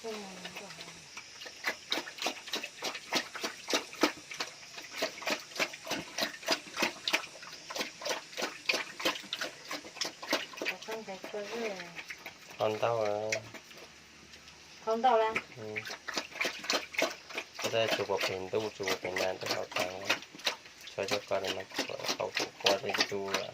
Hau ntau, hau ntau la. Tsuas pem ntuj, tsuas pem nas, ntuj hau tas, tsuas cov ko mas qau kuj qua tej ntu lawm.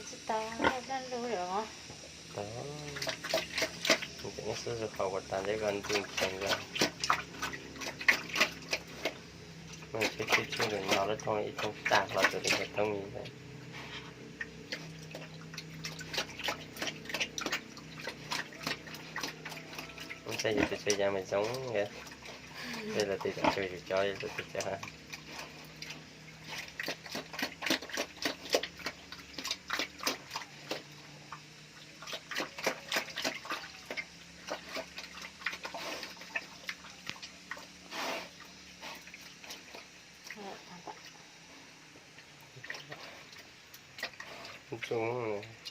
Tsis tau, daj lug lawm. Ces neb xub xub hau kom tas neb ko ntu nkees ko. Muab tshuj tshuj tshuj lawm no lub thoob ib thoob tag hlo tus li tus thoob ntawd. Ntshai yus tus tshuaj yas mas zoo, lawv tus tshuaj yus cov, lawv tus tshuaj. Tsuj.